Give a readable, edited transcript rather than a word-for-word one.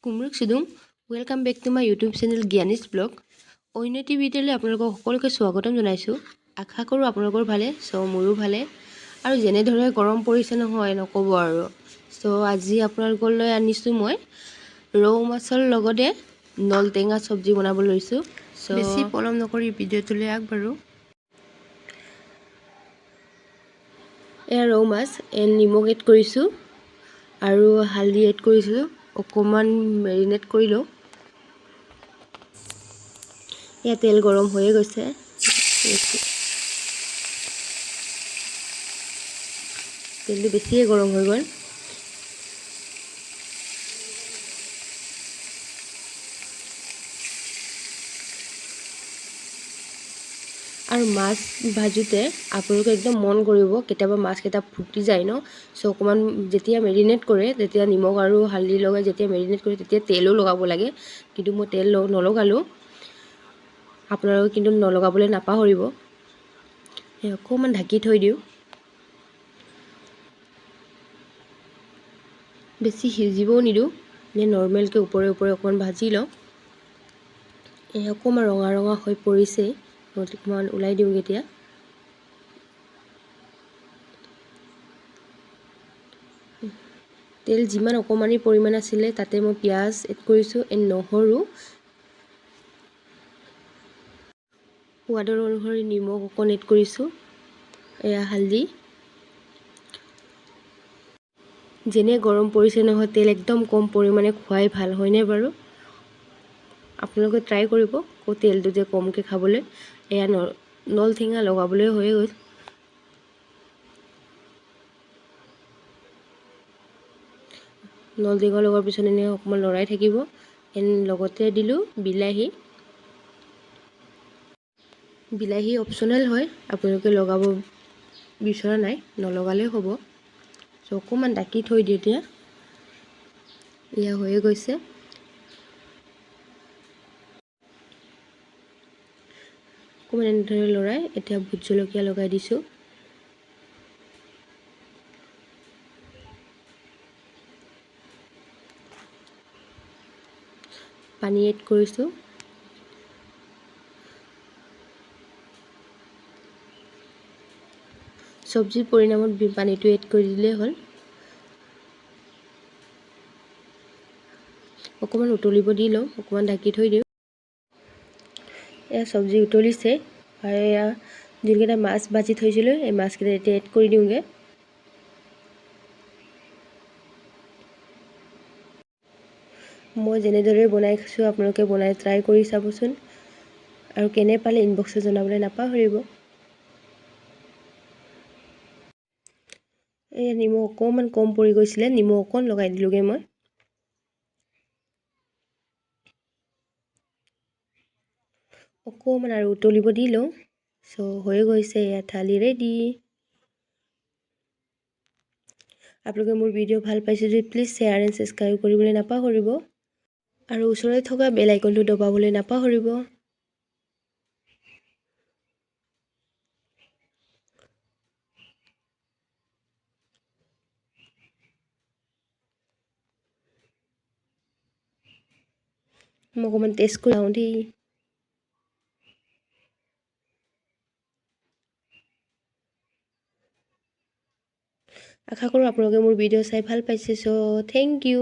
কুমৰুক Chudung. Welcome back to my YouTube channel জ্ঞানীজ blog. অন্য এটি ভিডিঅ'লৈ আপোনালোকক সকলোকে স্বাগতম জনাইছোঁ। আশা কৰোঁ আপোনালোকৰ ভালে, চ' মোৰো ভালে। আৰু যেনেদৰে গৰম পৰিছে নহয়, নক'ব আৰু। চ' আজি আপোনালোকলৈ আনিছোঁ মই ৰৌ মাছৰ লগতে নলটেঙা চব্জি বনাব লৈছোঁ। চ' বেছি পলম নকৰি ভিডিঅ'টোলৈ আগবাঢ়োঁ। এয়া ৰৌ মাছ, নিমখ এড কৰিছোঁ আৰু হালধি এড কৰিছোঁ। অকণমান মেৰিনেট কৰি লওঁ। এয়া তেল গৰম হৈয়ে গৈছে। তেলটো বেছিয়ে গৰম হৈ গ'ল। আৰু মাছ ভাজোঁতে আপোনালোকে একদম মন কৰিব, কেতিয়াবা মাছকেইটা ফুটি যায় ন। চ' অকণমান যেতিয়া মেৰিনেট কৰে, তেতিয়া নিমখ আৰু হালধি লগাই যেতিয়া মেৰিনেট কৰে, তেতিয়া তেলো লগাব লাগে। কিন্তু মই তেল নলগালোঁ। আপোনালোকে কিন্তু নলগাবলৈ নাপাহৰিব। এই অকণমান ঢাকি থৈ দিওঁ। বেছি সিজিবও নিদিওঁ, এনেই নৰ্মেলকৈ ওপৰে ওপৰে অকণমান ভাজি লওঁ। এই অকণমান ৰঙা ৰঙা হৈ পৰিছে, অকণমান ওলাই দিওঁগৈ এতিয়া। তেল যিমান অকণমানি পৰিমাণ আছিলে, তাতে মই পিঁয়াজ এড কৰিছোঁ এণ্ড নহৰু, সোৱাদৰ অনুসৰি নিমখ অকণ এড কৰিছোঁ, এয়া হালধি। যেনে গৰম পৰিছে নহয়, তেল একদম কম পৰিমাণে খোৱাই ভাল, হয়নে বাৰু? আপোনালোকে ট্ৰাই কৰিব তেলটো যে কমকৈ খাবলৈ। এয়া নলঠেঙা লগাবলৈ হৈয়ে গ'ল। নলটেঙা লগোৱাৰ পিছত এনেই অকণমান লৰাই থাকিব। এণ্ড লগতে দিলোঁ বিলাহী। বিলাহী অপশ্যনেল হয়, আপোনালোকে লগাব বিচৰা নাই নলগালেও হ'ব। চ' অকণমান ঢাকি থৈ দিওঁ এতিয়া। এয়া হৈয়ে গৈছে। অকণমান এনেদৰে লৰাই এতিয়া ভোট জলকীয়া লগাই দিছোঁ। পানী এড কৰিছোঁ। চব্জিৰ পৰিমাণত পানীটো এড কৰি দিলেই হ'ল। অকণমান উতলিব দি লওঁ, অকণমান ঢাকি থৈ দিওঁ। এয়া চব্জি উতলিছে আৰু এয়া যোনকেইটা মাছ ভাজি থৈছিলোঁ, এই মাছকেইটা এতিয়া এড কৰি দিওঁগৈ। মই যেনেদৰে বনাই খাইছোঁ, আপোনালোকে বনাই ট্ৰাই কৰি চাবচোন আৰু কেনে পালে ইনবক্সত জনাবলৈ নাপাহৰিব। এই নিমখ অকণমান কম পৰি গৈছিলে, নিমখ অকণ লগাই দিলোঁগৈ মই। অকণমান আৰু উতলিব দি লওঁ। চ' হৈ গৈছে, এয়া থালি ৰেডি। আপোনালোকে মোৰ ভিডিঅ' ভাল পাইছে যদি প্লিজ শ্বেয়াৰ এণ্ড ছাবস্ক্ৰাইব কৰিবলৈ নাপাহৰিব আৰু ওচৰতে থকা বেল আইকনটো দবাবলৈ নাপাহৰিব। মই অকণমান টেষ্ট কৰি চাওঁ দেই। আশা কৰোঁ আপোনালোকে মোৰ ভিডিঅ' চাই ভাল পাইছে। চ' thank U.